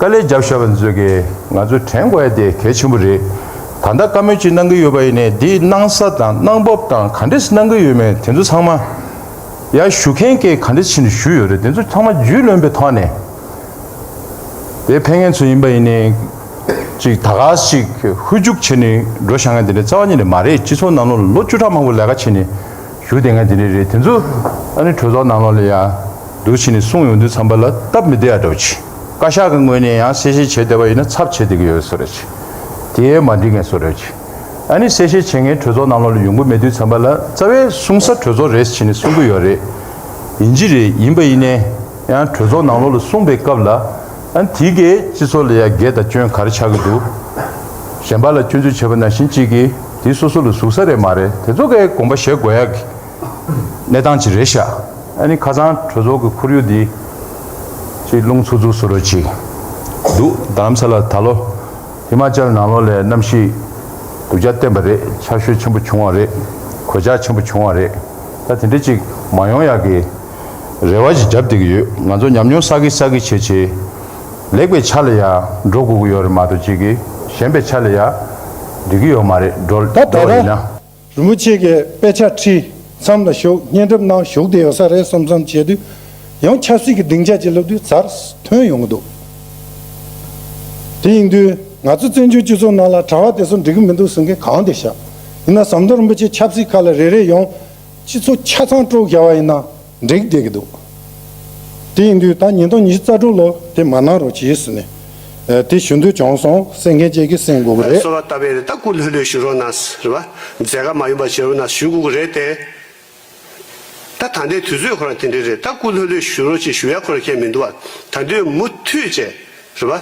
དཀའ་ལས་བརྒྱབ་བཞག་པ་ཚོས་ཀྱི་ང་ཚོ་དྲན་དགོས་ཡ་དེ་གལ་ཆེན་པོ་རེད། ད་ལྟ་བཀའ་མོལ་ཅིག་གནང་གི་ཡོད་པ་ཡིན་ནའི་འདི་གནང་ས་དང་གནང་བབ་དང་ག་འདྲས་གནང་གི་ཡོད་མེད་དེ་ཚོ་ཚང་མ། ཡ་ཞུ་མཁན་གྱིས་ག་འདྲས་བྱས་ནས་ཞུས་ཡོད་རེད། དེ་ཚོ་ཚང་མ་རྒྱུས་ལོན་པའི་ཐོག་ནས། དེ་ཕེབས་མཁན་ཚོ་ཡིན་པ་ཡིན་ནའི། ཅིག་ད་ག་ཞིག་ཧུར་བརྒྱུག་བྱས་ནས་འགྲོ་བཞག་མཁན་དེ་འདྲ་རྩ་བ་ཉིད་ནས་མ་རེད། སྤྱི་ཚོགས་ནང་ལོགས་ལ་ལོ་བཅུ་ཕྲག་མང་པོ་ལས་ཀ་བྱས་ནས། ཞུ་བསྡད་མཁན་དེ་འདྲ་རེད། དེ་ཚོ་ཨ་ནི་གྲོས་ཚོགས་ནང་ལོགས་ལ་ཡང་འདུག་བྱས་ནས་གསུངས་ཡོང་དུས་ཙམ་པ་ལ་སྟབས་མི་བདེ་ཡ་འདྲ་བོ་ཅིག་བཀའ་ཤག་གི་ངོས་ནས་ཡང་གསལ་བཤད་བྱས་བསྡད་པ་ཡིན་ན་ཚབ་བྱེད་བསྡད་ཀྱི་ཡོད་བཟོ་འདྲ་ཅིག་དེ་མ་འགྲིག་མཁན་བཟོ་འདྲ་ཅིག་ཨ་ནི་གསལ་བཤད་བྱེད་མཁན་གྲོས་ཚོགས་ནང་ལོགས་ལ་ཡོང་གི་མེད་དུས་ཙམ་པ་ལ་རྩ་བའི་གསུང་ས་གྲོས་ཚོགས་རེད་བྱས་ནས་གསུང་གི་ཡོད་རེད། ཡིན་གཅིག་རེད། ཡིན་པ་ཡིན་ནའི་ཡང་གྲོས་ཚོགས་ནང་ལོགས་ལ་གསུངས་པའི་སྐབས་ལ། ཨ་ནི་དེ་གས་སྤྱི་ཚོགས་ལ་ཡ་འགལ་དང་སྐྱོན་ག་རེ་ཆགས་ཀྱི་འདུག་གཞན་པ་ལ་སྐྱོན་འཛུགས་བྱས་པ་ནང་བཞིན་གཅིག་གིས་དེ་སོ་སོ་ལ་ཟུག་ས་རེད་མ་རེད། དེ་ཚོ་གས་དགོངས་པ་བཞེས་དགོས་ཡག་གི་གནས་སྟངས་ཅིག་རེད་ཤག་ཨ་ནི་ཁ་སང་གྲོས་ཚོགས་ཀྱི་ཁོར་ཡུག་འདི་ཅིག་རླུང་འཚུབ་འཚུབ་བཟོ་འདྲ་ཅིག་འདུག་རྡ་རམ་ས་ལ་ད་ལོ་ཧི་མ་ཅལ་ནང་ལོགས་ལ་གནམ་གཤིས་སྡུག་ཅག་བསྟན་པ་རེད། ཆར་ཞོད་ཆེན་པོ་བྱུང་བ་རེད། གོད་ཆག་ཆེན་པོ་བྱུང་བ་རེད། ད་དེ་འདྲ་ཅིག་མ་ཡོང་ཡག་གི་རེ་བ་ཞིག་བརྒྱབ་བསྡད་ཀྱི་ཡོད། ང་ཚོ་ཉམས་མྱོང་བསགས་ཀྱི་བསགས་ཀྱི་བྱས་བྱས། ལེགས་པའི་ཆ་ལ་ཡ་འགྲོ་དགོས་ཀྱི་ཡོད་རེད་མ་གཏོགས་ཅིག་གིས་ཞན་པའི་ཆ་ལ་ཡ་འགྲིག་གི་ཡོད་མ་རེད། འགྲོ་ད་འགྲོ་བ་ད་ཡིན་ན། རིན་པོ་ཆེ་གིས་དཔེ་ཆ་ཁྲིད་མཚམས་ལ་བཞུགས་བརྙན་འགྲེམས་གནང་བཞུགས་བསྡད་ཡོད་ས་རེད་བསམ་བསམ་བྱས་དུས། ཡང་ཆབ་སྲིད་ཀྱི་སྡིངས་ཆ་ཅིག་ལབ་དུས་ཚར་ཐོན་ཡོང་གི་འདུག་དེ་ཡིན་དུས་ང་ཚོ་བཙན་བྱོལ་སྤྱི་ཚོགས་ནང་ལ་གྲྭ་པ་དེ་ཚོ་འགྲིག་གི་མི་འདུག་གསུང་མཁན་གང་དེ་ཤག་ཡིན་ན་ཟམ་གདོང་རིན་པོ་ཆེ་ཆབ་སྲིད་ཁག་ལ་རེ་རེ་ཡོང་། སྤྱི་ཚོགས་ཆ་ཚང་དཀྲུགས་བཞག་པ་ཡིན་ན་འགྲིག་བསྡད་ཀྱི་འདུག་དེ་ཡིན་དུས་ད་ཉིས་སྟོང་ཉི་ཤུ་རྩ་དྲུག་ལོ་དེ་མ་གནང་རོགས་གྱིས་ཟེར་ནས། ཨ། དེ་ཞུ་འདོད་བྱུང་སོང་། གསན་མཁན་བཅས་ཀྱིས་གསན་དགོས་པ་རེད། གསོལ་བ་བཏབ་པའི་རེད། ད་སྐུ་ལྷོད་ལྷོད་བཞུགས་རོགས་གནང་། རེད་པ། མཛད་དཀའ་མ་ཡོང་པ་བྱེད་རོགས་གནང་ཞུ་དགོས་ཀྱི་རེད་དེ། ད་ད་ལྟའི་དུས་ཚོད་ཁོ་རང་དེ་འདྲ་རེད། ད་སྐུ་ལྷོད་ལྷོད་བཞུགས་རོགས་ཅེས་ཞུ་ཡ་ཁོ་རང་ཁྱད་མི་འདུག་བ། ད་དུང་མུ་མཐུད་བྱས། རེད་པ།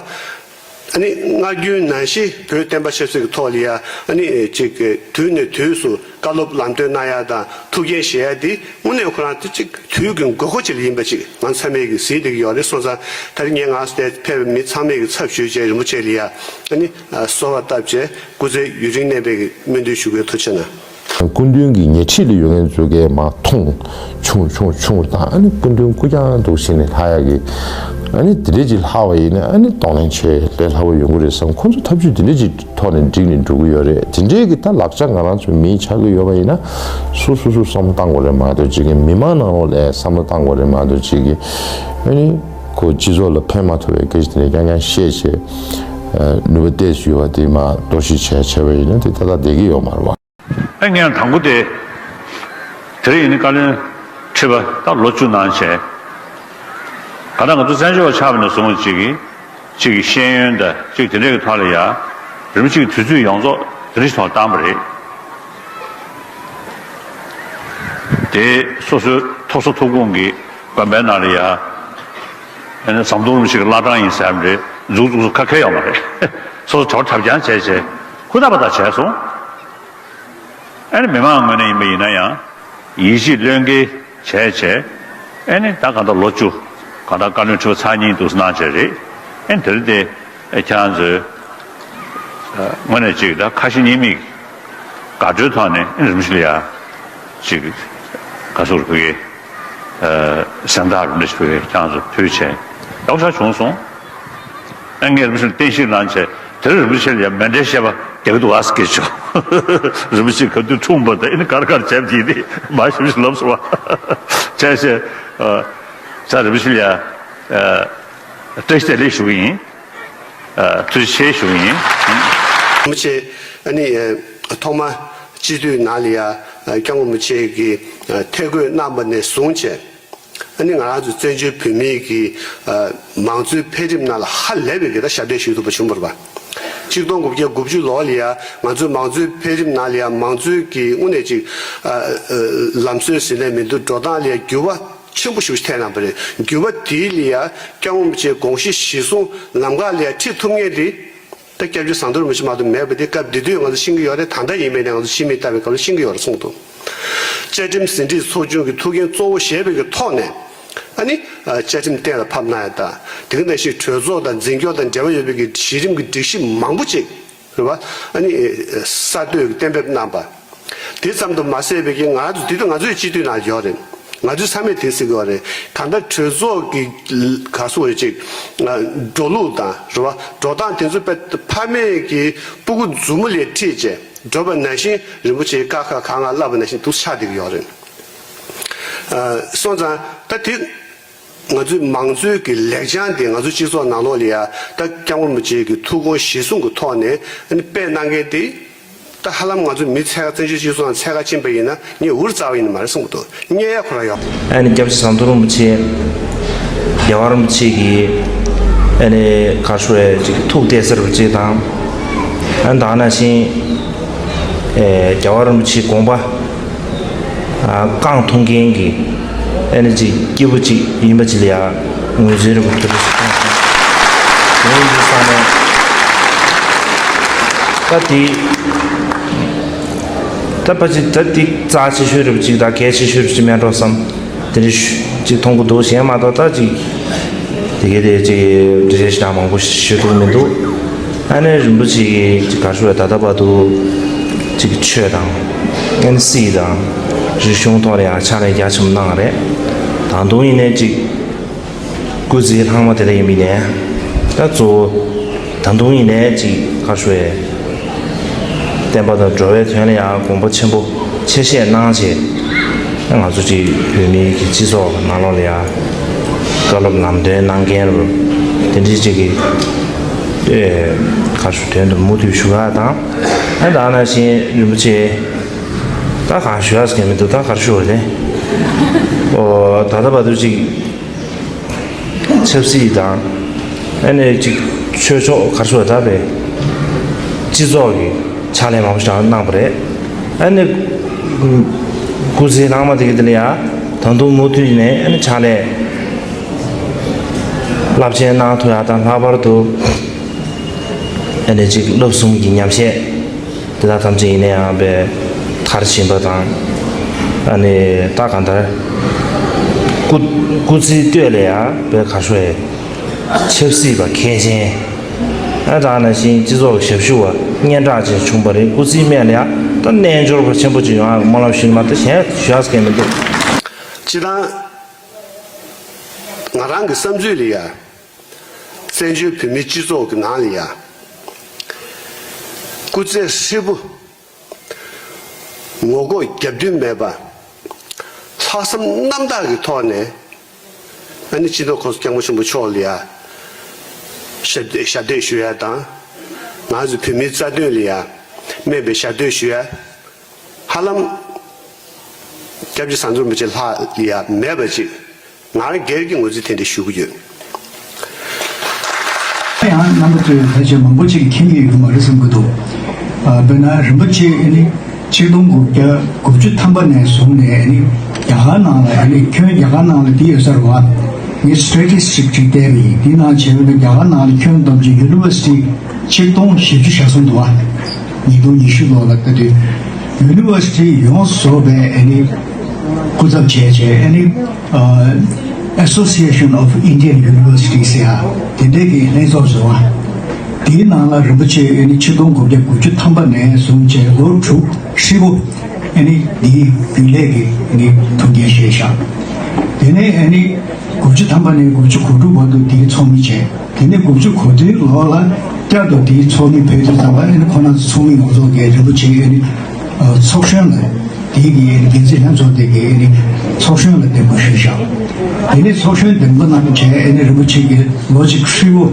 ཨ་ནི་སྔར་རྒྱུན་ནང་བཞིན་བོད་བསྟན་པ་ཆབ་སྲིད་ཀྱི་ཐོག་ལ་ཡ། ཨ་ནི་ཅིག་དུས་ནས་དུས་སུ་བཀའ་སློབ་ལམ་སྟོན་གནང་ཡ་དང་ཐུགས་འགན་བཞེས་ཡ་དེ་དངོས་གནས་ཁོ་རང་དེ་ཅིག་དུས་ཀྱི་དགོས་མཁོ་ཅིག་ལ་ཡིན་པ་ཅིག་ང་ཚང་མས་ཀྱི་གཟིགས་བསྡད་ཀྱི་ཡོད་རེད། སོང་ཙང་ད་རིང་ངས་ང་ཚོ་དེ་ཕེབས་པའི་མི་ཚང་མས་ཀྱི་ཚབ་ཞུས་བྱས་རིན་པོ་ཆེ་ལ་ཡ། ཨ་ནི་གསོལ་བ་བཏབ་བྱས་སྐུ་ཚེ་ཡུན་རིང་གནས་པའི་སྨོན་འདུན་ཞུ་དགོས། ཐུགས་རྗེ་གནང་། སྐུ་མདུན་གྱི་ཉེ་འཁྲིས་ལ་ཡོད་མཁན་ཚོ་གས་མར་མཐོང་ཆུང་ཆུང་ཆུང་དང་། ཨ་ནི་སྐུ་མདུན་སྐུ་རྐྱང་འདུག་ཟེར་ནས་ལྷག་ཡག་གི། ཨ་ནི་དེ་འདྲས་ཅིག་ལྷག་པ་ཡིན་ན་ཨ་ནི་གདོང་ལེན་བྱེད་ལས་སླ་པོ་ཡོང་གི་རེད་བསམ། ཁོ་ཚོ་ཐབས་ཇུས་དེ་འདྲས་ཅིག་ཐོག་ནས་འགྲིག་ནས་འགྲོ་གི་ཡོད་རེད། དེ་འདྲས་ཀྱི་ད་ལག་ཆ་ང་རང་ཚོའི་མིའི་ཆགས་ཀྱི་ཡོད་པ་ཡིན་ན་སོ་སོ་སོ་བསམ་བློ་བཏང་དགོས་རེད་མ་གཏོགས་ཅིག་གི། མི་མང་ནང་ལོགས་ལ་བསམ་བློ་བཏང་དགོས་རེད་མ་གཏོགས་ཅིག་གི། ཨ་ནི་ཁོ་སྤྱི་ཚོགས་ལ་ཕན་མ་ཐོགས་པའི་སྐད་ཆ་དེ་འདྲས་རྐྱང་རྐྱང་བཤད་བྱས། ནུས་པ་ཏོག་ཙམ་ཡོད་པ་དེ་མར་གཏོར་བཤིག་བྱས་བྱས་པ་ཡིན་ན་དེ་ཏག་ཏག་བསྡད་ཀྱི་ཡོད་མ་རེད་བ། ཨ། ངས་དང་པོ་དེ། དེ་རིང་ཡིན་ནི་བཀའ་བློན་ཁྲི་པ་ད་ལོ་བཅུ་གནང་བྱས། ག་ད་ང་ཚོ་བཙན་བྱོལ་བ་ཆགས་པ་ནས་བཟུང་གཅིག་གིས་གཅིག་གི་ཤེས་ཡོན་དང་གཅིག་དེ་འདྲས་ཀྱི་ཐོག་ལ་ཡ། རིམ་གཅིག་དུས་ཚོད་ཡོངས་རྫོགས་དེ་འདྲས་ཐོག་བཏང་བ་རེད། དེ་སོ་སོའི་ཐོབ་ས་ཐོབ་ཁུངས་ཀྱི་དགོན་པའི་ནང་ལ་ཡ། ཨ་ནི་ཟམ་གདོང་རིན་པོ་ཆེ་གི་བླ་བྲང་ཡིན་ཟེར་བ་རེད། འཛུགས་འཛུགས་སུ་ཁ་ཁེལ་ཡོད་མ་རེད། སོ་སོ་གྲོགས་འཁྲབ་རྐྱང་བྱས་བྱས་ཁུ་ཐག་པ་ཐག་བྱས་སོང་། ཨ་ནི་མི་མང་ངོས་ནས་ཡིན་པ་ཡིན་ན་ཡང་ཡིད་ཆེས་བློས་འགེལ་བྱས་བྱས། ཨ་ནི་ད་གང་ལྟར་ལོ་བཅུ་གང་ལྟར་བཀའ་བློན་ཁྲི་པ་ཚར་གཉིས་འདུག་གནང་བྱས་རེད། ཨ་ནི་དེ་རིང་དེ་ཁྱེད་རང་ཚོའི་ངོས་ནས་ཅིག་ད་ཁ་ཞེ་གཉིས་མེད་དགའ་སྤྲོའི་ཐོག་ནས་ཨ་ནི་རིམ་བཞིན་ལ་ཡ་ཅིག་ག་ཚོད་ཕུལ་གི། གཟེངས་རྟགས་རིམ་བཞིན་ཕུལ་གི། ཁྱེད་རང་ཚོ་ཕུལ་བྱས་ཡག་པོ་ཞེ་དྲག་བྱུང་སོང་། ཨ། ངས་རིན་པོ་ཆེ་ལ་བསྟན་བཤིག་གནང་བྱས། དེར་རིན་པོ་ཆེ་ལ་ཡང་མཎྜལ་བཤད་པ་རྒྱག་གི་འདུག་ཨ་སྐད་ཆོག་རིན་པོ་ཆེ་ག་དུས་འཁྲུངས་པ་དང་ཨ་ནི་ག་རེ་ག་རེ་བྱས་པ་དེ་ནི་མ་ཞིབ་ཞིབ་ལབ་སོང་བ། བྱས་བྱས། ཨ། ས་རིན་པོ་ཆེ་ལ་ཡང་། ཨ། བཀྲ་ཤིས་བདེ་ལེགས་ཞུ་གི་ཡིན། ཨ། ཐུགས་རྗེ་ཆེ་ཞུ་གི་ཡིན། རིན་པོ་ཆེ་ཨ་ནི་ཐོག་མ་སྤྱི་འཐུས་ནང་ལ་ཡང་སྐྱབས་མགོན་རིན་པོ་ཆེ་གིས་ཐད་བསྐོས་གནང་བ་ནས་བཟུང་བྱས། ཨ་ནི་ང་རང་ཚོ་བཙན་བྱོལ་བོད་མིའི་གི་ཨ་མང་གཙོའི་འཕེལ་རིམ་ནང་ལ་ཧ་ལས་པའི་གི་ད་ཞབས་འདེགས་ཞུ་ཐུབ་པ་བྱུང་བ་རེད་པ། ཆིག་སྟོང་དགུ་བརྒྱ་དགུ་བཅུ་ལོ་ལ་ཡ་ང་ཚོའི་མང་གཙོའི་འཕེལ་རིམ་ནང་ལ་ཡ་མང་གཙོའི་གི་དངོས་གནས་ཅིག་ཨ་ཨ་ལམ་སྲོལ་ཟེར་ནས་མི་འདུག་འགྲོ་སྟངས་ལ་ཡ་འགྱུར་བ་ཆེན་པོ་ཞིག་ཐེབས་གནང་བ་རེད། འགྱུར་བ་དེ་ལ་ཡ་སྐྱབས་མགོན་རིན་པོ་ཆེའི་དགོངས་གཞི་གཞིར་བཟུང་ལམ་ཁ་ལ་ཡ་ཁྲིད་ཐུབ་མཁན་དེ། ད་སྐྱབས་རྗེ་ཟམ་གདོང་རིན་པོ་ཆེ་མ་གཏོགས་མེད་པ་དེ་སྐབས་དེ་དུས་ང་ཚོ་ཤེས་ཀྱི་ཡོད་རེད། ད་ལྟ་ཡིན་པས་ན་ང་ཚོ་ཤེས་མིན་ལྟ་བའི་སྐབས་ལ་ཤེས་ཀྱི་ཡོད་རེད་གསུངས་འདུག་བཅའ་ཁྲིམས་ཟིན་བྲིས་ཚོགས་ཆུང་གི་ཐུགས་འགན་གཙོ་བོ་བཞེས་པའི་གི་ཐོག་ནས་ཨ་ནི་བཅའ་ཁྲིམས་གཏན་ལ་ཕབ་གནང་ཡ་དང་། དེ་ག་ནང་བཞིན་གྲོས་ཚོགས་དང་འཛིན་སྐྱོང་དང་འབྲེལ་བ་ཡོད་པའི་གི་གཞི་རིམ་གྱི་སྒྲིག་གཞི་མང་པོ་ཅིག་རེད་བ། ཨ་ནི་གསར་གཏོད་ཀྱི་གཏན་འབེབས་གནང་པ། དེ་ཙམ་དུ་མ་ཟད་པའི་གི་ང་ཚོ་དེ་དུས་ང་ཚོའི་སྤྱི་འཐུས་ནང་ཡོད་རེད། ང་ཚོས་ཚང་མས་དེ་ཟེར་གྱི་ཡོད་རེད། གང་ལྟར་གྲོས་ཚོགས་ཀྱི་ག་སོ་རེ་ཅིག་འགྲོ་ལུགས་དང་རེད་བ། འགྲོ་སྟངས་དེ་ཚོ་དཔེ་ཕ་མས་ཀྱི་སྤུ་གུ་མཛུབ་མོ་ལས་ཁྲིད་བྱས་འགྲོ་བ་ནང་བཞིན་རིན་པོ་ཆེའི་བཀའ་ཁག་གང་ང་བསླབ་པ་ནང་བཞིན་དུ་ཆགས་བསྡད་ཀྱི་ཡོད་རེད། སོང་ཙང་ད་དེ་ང་ཚོའི་མང་གཙོའི་གི་ལེགས་བྱང་དེ་ང་ཚོའི་སྤྱི་ཚོགས་ནང་ལོགས་ལ་ཡ་ད་སྐྱབས་མགོན་རིན་པོ་ཆེའི་གི་ཐུགས་དགོངས་གཞིར་བཟུང་གི་ཐོག་ནས་ཨ་ནི་སྤེལ་གནང་མཁན་དེ། ད་ཧ་ལམ་ང་ཚོ་མི་ཕྱེད་ཀ་བཙན་བྱོལ་སྤྱི་ཚོགས་ནང་ཕྱེད་ཀ་ཕྱིན་པ་ཡིན་ན་ངས་འུར་ཙག་པ་ཡིན་ནི་མ་རེད་གསུངས་འདུག་བརྙས་ཡ་ཁོ་རང་ཡོད། ཨ་ནི་སྐྱབས་རྗེ་ཟམ་གདོང་རིན་པོ་ཆེ། རྒྱལ་བ་རིན་པོ་ཆེ་གིས་ཨ་ནི་ག་རེ་ཞུ་དགོས་རེད། ཅིག་ཐུགས་གཏད་ས་རུ་ཅིག་དང་། ཨ་ནི་ད་ག་ནང་བཞིན་ཨེ་རྒྱལ་བ་རིན་པོ་ཆེའི་དགོངས་པ་ཨ་རྐང་འཐུང་མཁན་གྱི་ཨ་ནི་ཅིག་སྐྱེས་བུ་ཅིག་ཡིན་པ་ཅིག་ལ་ཡ་ངོས་འཛིན་རིན་པོ་ཆེ་རེད་ཟེར་གསུངས་སོང་། དེ་ཡིན་དུས་ཙང་ནས་ད་དེ། ད་ཕལ་ཆེར་ད་འདི་རྩ་ཆེ་ཤོས་རེད་པ་ཅིག་དང་གལ་ཆེ་ཤོས་རེད་པ་ཅིག་མེད་འགྲོ་བསམ། དེ་འདྲ་ཞུ་ཅིག་མཐོང་གི་འདུག་གཞན་མ་གཏོགས་ད་ཅིག་དེ་གའི་དེ་ཅིག་འགྲེལ་བཤད་ཞེ་དྲག་མང་པོ་ཞུ་ཐུབ་མི་འདུག་ཨ་ནི་རིན་པོ་ཆེ་གིས་ཅིག་ག་རེ་ཞུ་བས། ད་ལྟ་བར་དུ་ཅིག་ཆོས་དང་ཨ་ནི་སྲིད་དང་རིག་གཞུང་ཐོག་ལ་ཡང་ཕྱག་ལས་རྒྱ་ཆེན་པོ་གནང་བ་རེད། ད་དུང་ཡིན་ནའི་ཅིག་སྐུ་ཚེ་ལྷག་མ་དེ་འདྲ་ཡིན་པ་ཡིན་ནའི། ད་གཙོ་བོ་ད་དུང་ཡིན་ནའི་ཅིག་ག་རེ་ཞུ་བས། བསྟན་པ་དང་འགྲོ་བའི་དོན་ལ་ཡང་དགོངས་པ་ཆེན་པོ་ཆེ་བཞེས་གནང་བྱས། ང་ཚོ་ཅིག་བོད་མིའི་གི་སྤྱི་ཚོགས་ནང་ལོགས་ལ་ཡང་བཀའ་སློབ་ལམ་སྟོན་གནང་མཁན་རུ་དེ་འདྲའི་ཅིག་གི་ཨེ་ག་རེ་ཞུ་དོན་དུ་མུ་མཐུད་ཞུ་ཡག་དང་། ཨ་ད་ནང་བཞིན་རིན་པོ་ཆེ་ད་གང་ཞུ་ཡག་ཟེར་མཁན་མི་འདུག་ད་ག་རེ་ཞུ་བ་རེད། ཨོ་ད་ལྟ་བར་དུ་ཅིག་ཆབ་སྲིད་དང་། ཨ་ནི་ཅིག་ཆོས་ཕྱོགས་གར་སོགས་ད་བས་སྤྱི་ཚོགས་ཀྱི་ཕྱག་ལས་མང་པོ་ཞིག་གནང་བ་རེད། ཨ་ནི་སྐུ་ཚེ་ལྷག་མ་དེ་གི་དེ་ལ་ཡང་ད་དུང་མུ་མཐུད་ནས་ཨ་ནི་ཕྱག་ལས་རླབས་ཆེན་གནང་ཐུབ་ཡག་དང་། ལྷག་པར་དུ་ཨ་ནི་ཅིག་བསླབ་གསུམ་གྱི་ཉམས་བཞེས་དེ་དག་ཐམས་ཅད་ཡིན་ན་ཡང་བས་མཐར་ཕྱིན་པ་དང་། ཨ་ནི་ད་གང་ལྟར་སྐུ་སྐུ་ཚེའི་སྟོད་ལ་ཡང་བས་གར་སོགས་ཆབ་སྲིད་པ་མཁས་ཅན། ཨ་ད་ནང་བཞིན་སྤྱི་ཚོགས་ཞབས་ཞུ་བ་སྙན་གྲགས་ཅན་བྱུང་བ་རེད། སྐུ་ཚེའི་སྨད་ལ་ཡང་ད་རྣལ་འབྱོར་པ་ཆེན་པོ་ཅིག་ཡོང་ཡག་སྨོན་ལམ་ཞུ་ནི་མ་གཏོགས་གཞན་ཞུ་ཡག་གང་མི་འདུག་སྤྱིར་བཏང་ང་རང་གི་བསམ་ཚུལ་ལ་ཡ། བཙན་བྱོལ་བོད་མིའི་སྤྱི་ཚོགས་ཀྱི་ནང་ལ་ཡ། སྐུ་ཚེ་ཧྲིལ་པོ། ངོ་ལྐོག་རྒྱབ་མདུན་མེད་པ། ལྷག་བསམ་རྣམ་དག་གི་ཐོག་ནས། ཨ་ནི་སྤྱི་ནོར་གོང་ས་སྐྱབས་མགོན་ཆེན་པོ་མཆོག་ལ་ཡ། ཞབས་ཞབས་འདེགས་ཞུ་ཡ་དང་། ང་ཚོ་བོད་མིའི་རྩ་དོན་ལ་ཡ། སྨན་པའི་ཞབས་འདེགས་ཞུ་ཡ། ཧ་ལམ། སྐྱབས་རྗེ་ཟམ་གདོང་རིན་པོ་ཆེ་ལྷག་ལ་ཡ་མེད་པ་ཅིག་ང་རང་སྒེར་གྱི་ངོས་འཛིན་དེ་འདྲ་ཞུ་གི་ཡོད། ཡང་རྣམ་པ་ཚོས་ཕལ་ཆེར་མང་པོ་ཅིག་མཁྱེན་གྱི་ཡོད་མ་རེད་བསམ་གྱི་འདུག་ཨ། དཔེར་ན་རིན་པོ་ཆེ་ཨ་ནི་ཆིག་སྟོང་དགུ་བརྒྱ་དགུ་བཅུ་ཐམ་པ་ནས་བཟུང་ནས་ཨ་ནི་རྒྱ་གར་ནང་ལ་ཨ་ནི་ཁྱོན་རྒྱ་གར་ནང་ལ་འདི་ཡོད་ས་རེད་བ། ངས་སི་ཊེ་ཊིག་སི་ཊིག་བལྟས་པ་ཡིན། འདི་ནང་བྱས་པ་ན་རྒྱ་གར་ནང་ལ་ཁྱོན་བསྡོམས་ཀྱི་ཡུ་ནི་ཝར་སི་ཊི་ཆིག་སྟོང་བཞི་བཅུ་ཞེ་གསུམ་འདུག་བ། ཉིས་སྟོང་ཉི་ཤུ་ལོ་ལ་ལྟ་དུས་ཡུ་ནི་ཝར་སི་ཊི་ཡོངས་རྫོགས་པའི་ཨ་ནི་སྐུ་ཚབ་བྱས་བྱས་ཨ་ནི། Association of Indian Universities ཟེར་ཡ་དེ་འདྲའི་གི་ལྷན་ཚོགས་བཟོ་བ། དེའི་ནང་ལ་རིན་པོ་ཆེ་ཨ་ནི་ཆིག་སྟོང་དགུ་བརྒྱ་དགུ་བཅུ་ཐམ་པ་ནས་བཟུང་བྱས་ལོ་དྲུག་ཧྲིལ་པོ་ཨ་ནི་འདིའི་རྒྱུན་ལས་ཀྱི་ཨ་ནི་ཐུགས་འགན་བཞེས་བཞག་དེ་ནས་ཨ་ནི་དགུ་བཅུ་ཐམ་པ་ནས་དགུ་བཅུ་གོ་དྲུག་བར་དུ་འདིའི་ཚོགས་མི་བྱས། དེ་ནས་དགུ་བཅུ་གོ་བདུན་ལོ་ལ་བསྐྱར་དུ་དེའི་ཚོགས་མི་ཕེབས་དུས་ཙམ་པ་ཨ་ནི་ཁོ་རང་ཚོ་ཚོགས་མི་ཡོངས་རྫོགས་ཀྱིས་རིན་པོ་ཆེ་ཨ་ནི་ཚོགས་གཞོན་ལ། དེའི་གི་འགན་འཛིན་ལྷན་ཚོགས་དེ་གི་ཨ་ནི་ཚོགས་གཞོན་ལ་འདེམས་བསྐོ་ཞུས་བཞག་དེ་ནས་ཚོགས་གཞོན་འདེམས་བསྐོ་གནང་བྱས་ཨ་ནི་རིན་པོ་ཆེ་གི་ལོ་གཅིག་ཧྲིལ་པོ་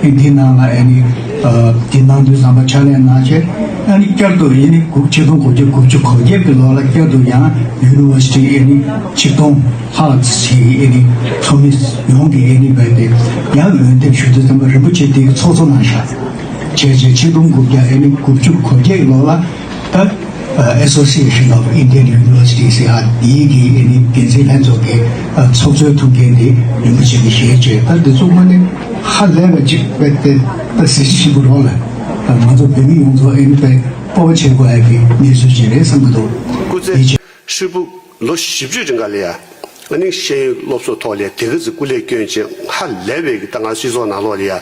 ཨ་འདི་ནང་ལ་ཨ་ནི་དེ་གནང་དུས་ཙམ་པ་ཕྱག་ལས་གནང་བྱས་ཨ་ནི་བསྐྱར་དུ་ཨ་ནི་དགུ་ཆིག་སྟོང་དགུ་བརྒྱ་དགུ་བཅུ་གོ་བརྒྱད་ཀྱི་ལོ་ལ་བསྐྱར་དུ་ཡང་ཡུ་ནི་ཝར་སི་ཊི་ཨ་ནི་ཆིག་སྟོང་ལྷག་ཙམ་ཞིག་ཨ་ནི་ཚོགས་མི་ཡོངས་ཀྱི་ཨ་ནི་བས་ཏེ་ཡང་འོས་འདེམས་ཞུ་དུས་ཙམ་པ་རིན་པོ་ཆེ་དེ་གི་ཚོགས་གཙོ་གནང་བཞག་བྱས་རྗེས་ཆིག་སྟོང་དགུ་བརྒྱ་ཨ་ནི་དགུ་བཅུ་གོ་བརྒྱད་ཀྱི་ལོ་ལ་ད། Association of Indian Universities ཡ་དེའི་གི་ཨ་ནི་འགན་འཛིན་ལྷན་ཚོགས་ཀྱི་ཚོགས་གཙོའི་ཐུགས་འགན་དེ་རིན་པོ་ཆེ་གིས་བཞེས་བྱས། ད་འདི་ཚོ་དངོས་གནས་ཧ་ལས་པ་ཅིག་རྦད་དེ་ད་གཟི་བརྗིད་ཆེན་པོ་རོགས་ལ་ད་ང་ཚོ་བོད་མི་ཡོངས་རྫོགས་ཨ་ནི་དཔེ་སྤོབས་པ་བྱེད་དགོས་ཡ་གི་གནས་ཚུལ་ཅིག་རེད་བསམ་གྱི་འདུག་སྐུ་ཚེ་ཧྲིལ་པོ་ལོ་བཞི་བཅུ་རིང་ག་ལ་ཡ། ཨ་ནི་ཤེས་ཡོན་སློབ་གསོ་ཐོག་ལ་དེ་ག་ཚོད་སྐུ་ལས་བསྐྱོན་བྱས་ཧ་ལས་པའི་གི་ད་ང་སྤྱི་ཚོགས་ནང་ལོགས་ལ་ཡ་ཨ་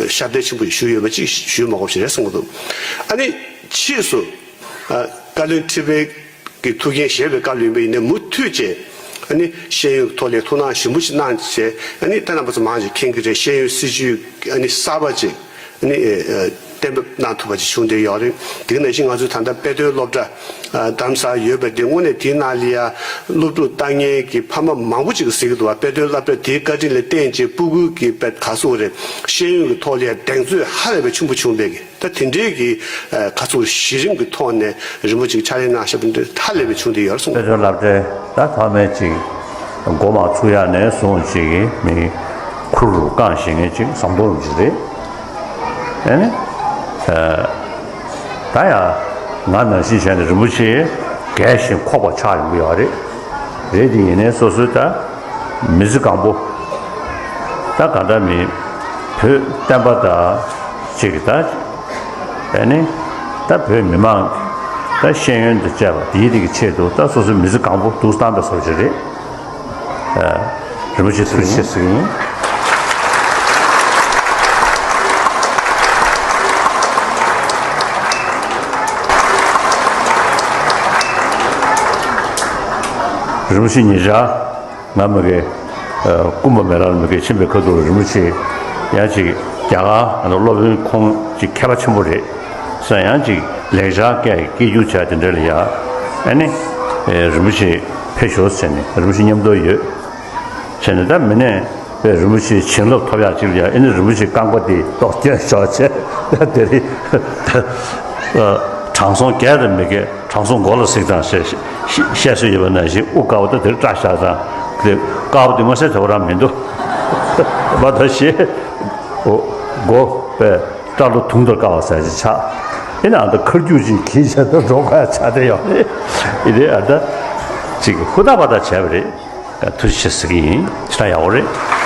ཤ་དེ་ཆེན་པོ་ཞུ་ཡོད་པ་ཅིག་ཞུ་མ་དགོས་ཞེས་རེད་བསམ་གྱི་འདུག་ཨ་ནི་ཕྱིས་སུ་ཨ་བཀའ་བློན་ཁྲི་པའི་གི་ཐུགས་འགན་བཞེས་པའི་སྐབས་ལ་ཡིན་པ་ཡིན་ན་མུ་མཐུད་བྱས་ཨ་ནི་ཤེས་ཡོན་གྱི་ཐོག་ལ་ཐུགས་སྣང་ཞིབ་མོ་ཞིག་གནང་བྱས་ཨ་ནི་ད་རྣམ་པ་ཚོ་མང་ཆེ་མཁྱེན་གྱི་རེད། ཤེས་ཡོན་སྲིད་བྱུས་ཨ་ནི་གསར་པ་ཅིག་ནི་གཏན་འབེབས་གནང་ཐུབ་པ་ཅིག་བྱུང་བསྡད་ཡོད་རེད། དེ་ག་ནང་བཞིན་ང་ཚོའི་ད་ལྟ་དཔེ་སྟོན་སློབ་གྲྭ་རྡ་རམ་ས་ལ་ཡོད་པ་དེ་དངོས་གནས་དེའི་ནང་ལ་ཡ་སློབ་ཕྲུག་ལྟ་མཁན་གྱི་ཕ་མ་མང་པོ་ཅིག་གིས་གཟིགས་ཀྱི་འདུག་བ། དཔེ་སྟོན་སློབ་གྲྭ་དེའི་བཀའ་དྲིན་ལ་བརྟེན་བྱས་སྤུ་གུ་གི་དཔེ་ག་ཚོད་རེད་ཤེས་ཡོན་གྱི་ཐོག་ལ་ཡ་གདེང་ཚོད་ཧ་ལས་པའི་ཆེན་པོ་བྱུང་བས་ཀྱི་ད་དེ་འདྲའི་གི་ག་ཚོད་གཞི་རིམ་གྱི་ཐོག་ནས་རིན་པོ་ཆེ་གི་ཕྱག་ལས་གནང་བཞག་པ་འདི་ཧ་ལས་པའི་བྱུང་བསྡད་ཡོད་རེད་གསུངས། དཔེ་སྟོན་སློབ་གྲྭའི་ད་ཐོག་མའི་ཅིག་འགོ་མ་ཚུགས་ཡ་ནས་བཟུང་ཅིག་གི་མི་ཁུར་རུ་བཀང་བཞིན་ངེས་ཅིག་ཟམ་གདོང་རིན་པོ་ཆེ་རེད། ཨ་ནི། ད་ཡང་ང་ནང་བཞིན་བྱས་ནས་རིན་པོ་ཆེ་རྒས་ཤིང་འཁོགས་པ་ཆགས་ཡོང་གི་ཡོད་རེད། རེད་དེ་ཡིན་ནའི་སོ་སོའི་ད་མི་ཚེ་གང་པོ་ད་གང་འདྲ་མིན་བོད་བསྟན་པ་དང་གཅིག་གི་ད་ཨ་ནི་ད་བོད་མི་མང་ད་ཤེས་ཡོན་དང་བཅས་པ་དེའི་རིགས་ཀྱི་ཆེད་དུ་ད་སོ་སོའི་མི་ཚེ་གང་པོ་འདུག་བཏང་པའི་བཟོ་ཅིག་རེད། རིན་པོ་ཆེ་ཐུགས་རྗེ་ཆེ་ཟེར་གྱི་ཡིན། རིན་པོ་ཆེ་ཉེ་ཆར་ང་མ་གི་སྐུ་འབུམ་མེ་ལ་མ་གི་ཕྱིན་པའི་ཁ་ཐུག་རིན་པོ་ཆེ་ཡང་ཅིག་རྒྱ་གར་སློབ་དཔོན་ཁོང་ཅིག་མཁས་པ་ཆེན་པོ་རེད། སོ་ཡང་ཅིག་ལེགས་སྦྱར་སྐད་སྐད་སྒྱུར་བྱ་དེ་འདྲ་ལ་ཡ། ཨ་ནི། རིན་པོ་ཆེ་ཕེབས་ཤོག་ཟེར་ནས་རིན་པོ་ཆེ་མཉམ་དུ་ཡོད། བྱས་ནས་ད་མི་ནས་པའི་རིན་པོ་ཆེའི་བྱིན་རླབས་ཐོབ་ཡག་ཅིག་ལ་ཡ། ཨ་ནི་རིན་པོ་ཆེའི་རྐང་པ་དེ་ཏོག་སྐྱོན་ཤོག་བྱས་དེ་རིང་དྲང་སྲོང་རྒྱལ་དང་མི་རྒྱལ་དྲང་སྲོང་མགོ་ལ་གཟིགས་དང་ཞེས་བཤད་སྲོལ་ཡོད་པ་ནང་བཞིན་དབུ་དཀར་པོ་ད་དེར་སྐྲ་བཞར་དང་དེ་དཀར་པོ་དེ་མངོན་གསལ་དོད་པོ་རང་མི་འདུག་མ་ད་ཞེས། འོ། མགོ་པས་སྐྲ་ལོ་དུང་དུ་དཀར་བ་ཟེར་ཞིག་ཆགས། ཨེ་ན་ཨ་ད་ཁར་རྒྱུག་ཅིག་གིས་བྱས་ད་འགྲོ་ཁ་ཆགས་དེ་ཡོང་རེད། ཨེ་རེད་ཨ་ད། ཅིག་ཧུར་ཐག་པ་ད་བྱས་པ་རེད། ཐུགས་རྗེ་ཆེ་ཟེར་གི་ཡིན། ཕྱི་ལ་ཡག་པོ་རེད།